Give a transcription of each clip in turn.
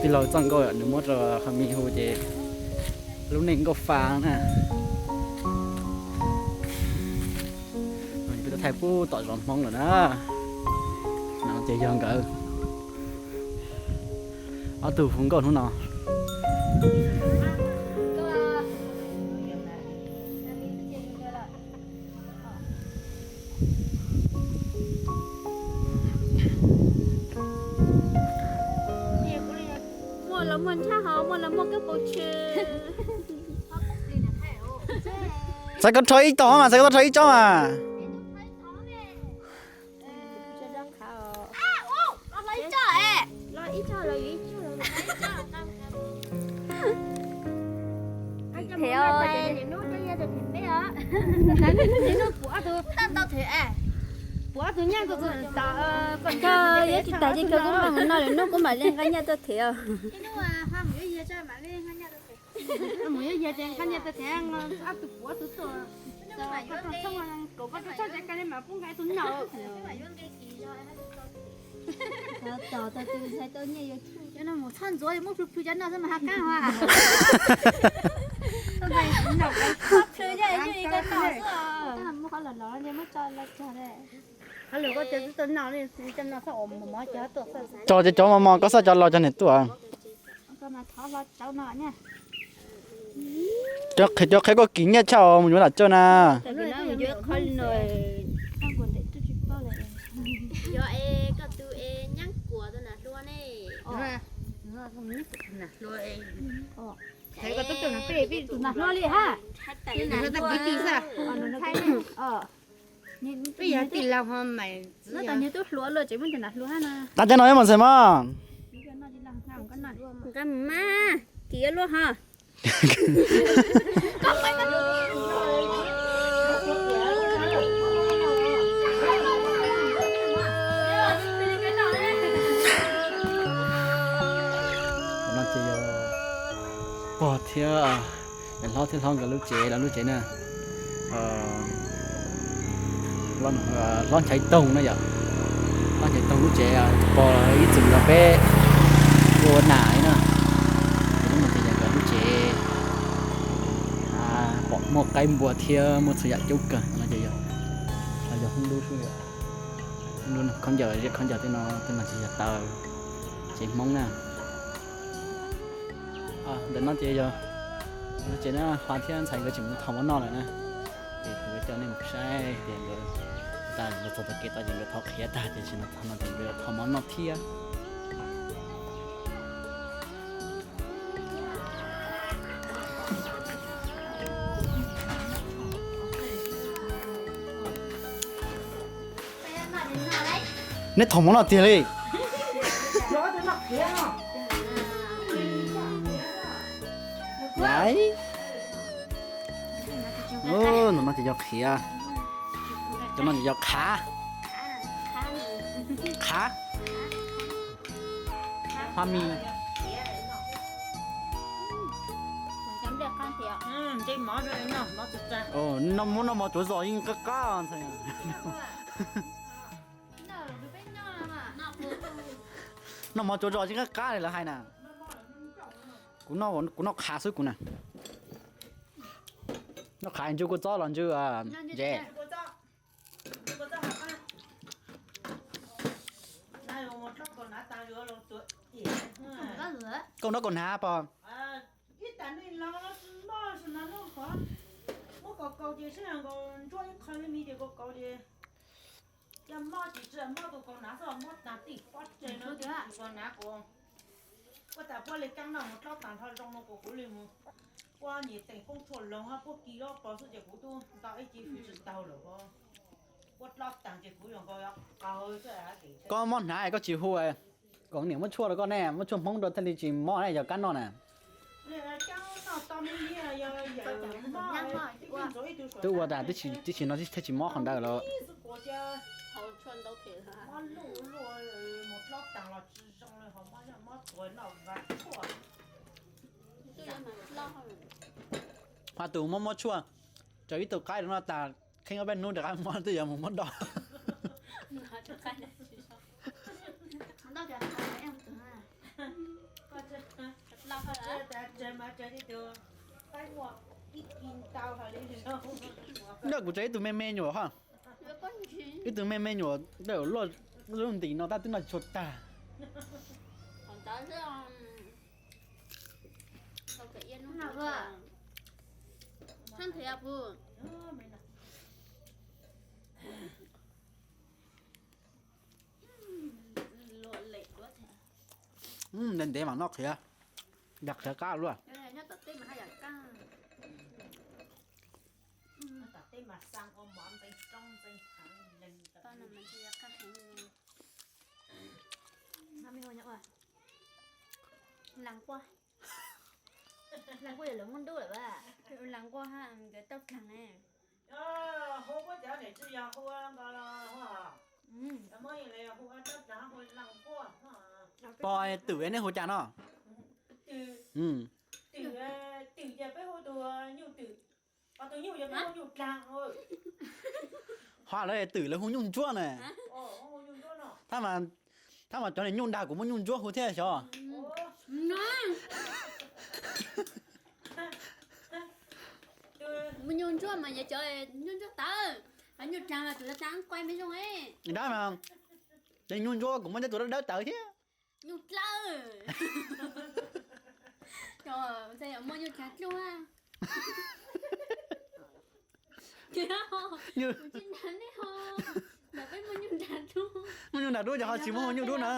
Tij laug txoj nkauj nws muab rau Haj Mis hu ces lub neej nkauj fa na. Peb tuaj thaij pub tom zos Hmoob lawm na. No ces yog nkawd ob tug hu nkauj hnub no. Muaj los muaj ntshav hov, muaj los muaj kab paus tshwm. Txhais koj rho ib tog mas, txhais koj rho ib tsob mas. Puab tus nyaj tuaj tus tom, koj cog yuav tsis tas ces koj kuj noj mus noj lwm hnub kuj mam li nqa nyaj tuaj them. Mus yuav yog ces nqa nyaj tuaj them, ob tug puab tus tuaj, koj txhob, koj txhob tsa ka li mas puab nqa tus noj. Tos tau tus ntxhais tau nyiaj yuav tshuaj, cov no mus txhob ntxuav, muab plhws plhws cov no xwb mas haj qab hos. Plhws cov ib ko tom xwb. Muab qhov los los muab tso los cog. Qhov lwm koj cov twb tau noj li, cov no xwb, mos mos cov tuaj xwb. Tso cov cov mos mos koj xwb cov los cov niam tuaj. Cov qhia, cov qhia koj kim nyiaj tshaj os, mus yuav lam tsawj na. Yog es koj tus es nyab kuam tus nas hlua ne. Tus nas hlua li ha. Peb yog tij laug ho mas. Nyob tas nyob tub hluas luaj tseem muab tus nas hlua hab no. Qab cov no ib mos ntxhais mog. Nqa mus mas, kim yuav luaj ho. No ces yog pog thiab, hlob thiab hlob nkawd lub tsev, lawv lub tsev na. Hlob Nchaiv Toog na yom, hlob Nchaiv Toog lub tsev, pog ib txwm los peb ua nam li na. Ces lub no ces yog nkawd lub tsev, pom muaj qaib npua thiab muaj txhua yam coob kawg no ces yog, yog hoob lub xwb. Hoob lub khaub ncaws, zeb khaub ncaws tej no, tej no ces yog taws, tsev Hmoob na. Ntawm no ces yog lub tsev na, Hla thiab ntxhais nkawd tseem mus thau mov noj lawm na. Ces kuv coj nej mus saib tias nkawd, tas nkawd txog tom kev tod ces nkawd thau qhiav tag ces tsis no txog no ces nkawd thau mov noj thiab. Neb thau mov noj tiag li. Yai. Ntawm no ces yog qhiav, cov no ces yog qhav, qhav, ha mi. Noj, muab noj mov tsuav zos yeej qab qab ntxhais. Noj mov tsuav zos yeej qab qab li lawv hais na. Kuv, kuv noj qhav xwb kuv na. Noj qhav ntsw kua txob los ntsw ntses. Koj nrog koj hnav pog. Ua tas puab li kaab noj mus dlaub taag nrho zoo no kuv kuv li mus, puab nyem teem poob tshua loog hab puab ki lub pog xwb ces kuv tub nto ib ce fwj tsi taug lawm. Puab dlaub taag ces kuv yuav nkaus qaug. Koj mob hnav koj tsis hu, kom niam muab tshuaj rau koj ne, muab tshuaj Hmoob rau thiaj li tsis mob ne, yog kaab noj na. Twb ua tas tib si no thiaj tsis mob qhov ntawd lawm. Has tus muab muab tshuaj, tsaws ib tug qaib rau noj tas, kheej ob peb hnub rov qab muab twb yuav mus muab do. Nyob kuv tsev ib tug me me nyuam ha, ib tug me me nyuam lub ntim no tab twb noj tsis tshua tag. Ntev ntev mas noj qhiav, yam qhiav qab luaj. Las nquaj, las nquaj yog lawv muaj ntuj lawm a. Las nquaj ha, nkawd tauj dlaag ne. Pog twm nej hu cas no? Twm, twm ces peb hu tus nyuj twm, tus nyuj, tus nyuj dlaag. Ho lawv twm lawv hu nyuj ntsuab na. Thab mas cov niag nyuj dag kuv muab nyuj ntsuab hu thiab xyov. Muaj nyuj ntsuab mas yog cov nyuj ntsuab tawv, ho nyuj dlaag mas tus dlaag quaj me zoo. Dab mas, cov nyuj ntsuab kuv muab cov tus dawb dawb tawv thiab. Nyuj dlawb. Muaj nyuj dlaag dlub. Muaj nyuj dlaag dlub ces ho tsis muaj nyuj dlub na.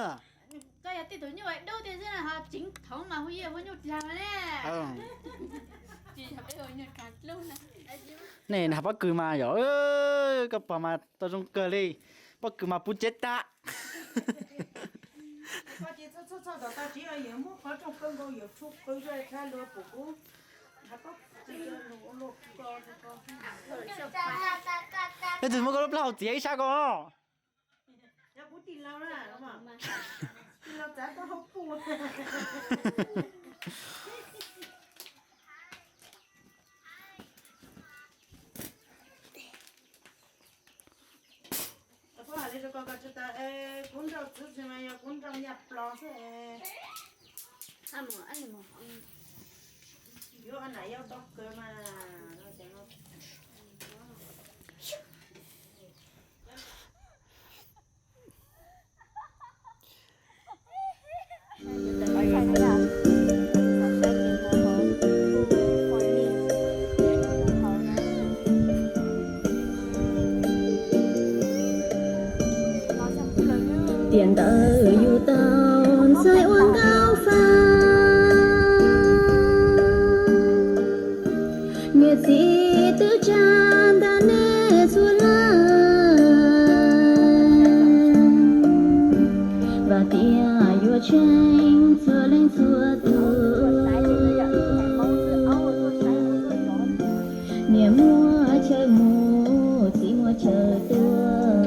Koj yog tej tus nyuj dlub tiag xwb na, ho tseev thaum mas hu yeej hu nyuj dlaag ne. Nej nag pob kws mas yog, koj pog mas tau zoo kawg li, pob kws mas puv tsev tag. Leej twg muab koj lub plaub hau txiav ib sab ko. Kuv nrau txwv tsis mas yog kuv nrau nyaj plos xwb. Yuav nam yau tau kawg mas. Tiam ntawd yus tau ntxhais ua nkauj faj, niam txiv twb tsa nta nej txhua leej, vam tias yuav tsheej txhua leej txhua tus. Niam muab chaw mus, txiv muab chaw tuag.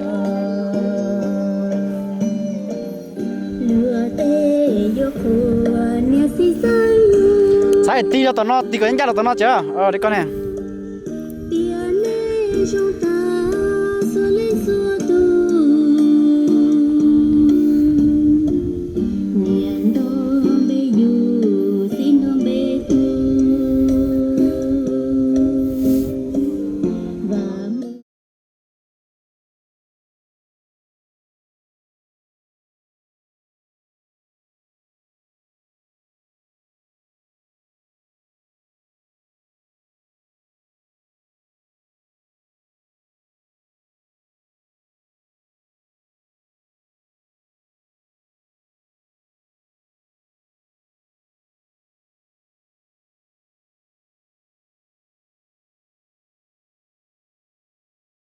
Luag tej yuav qhuas niam txiv xeeb yus. Txhais tig rau tom no, tig kom ncaj rau tom no ces, li ko ne. Tias nej zoo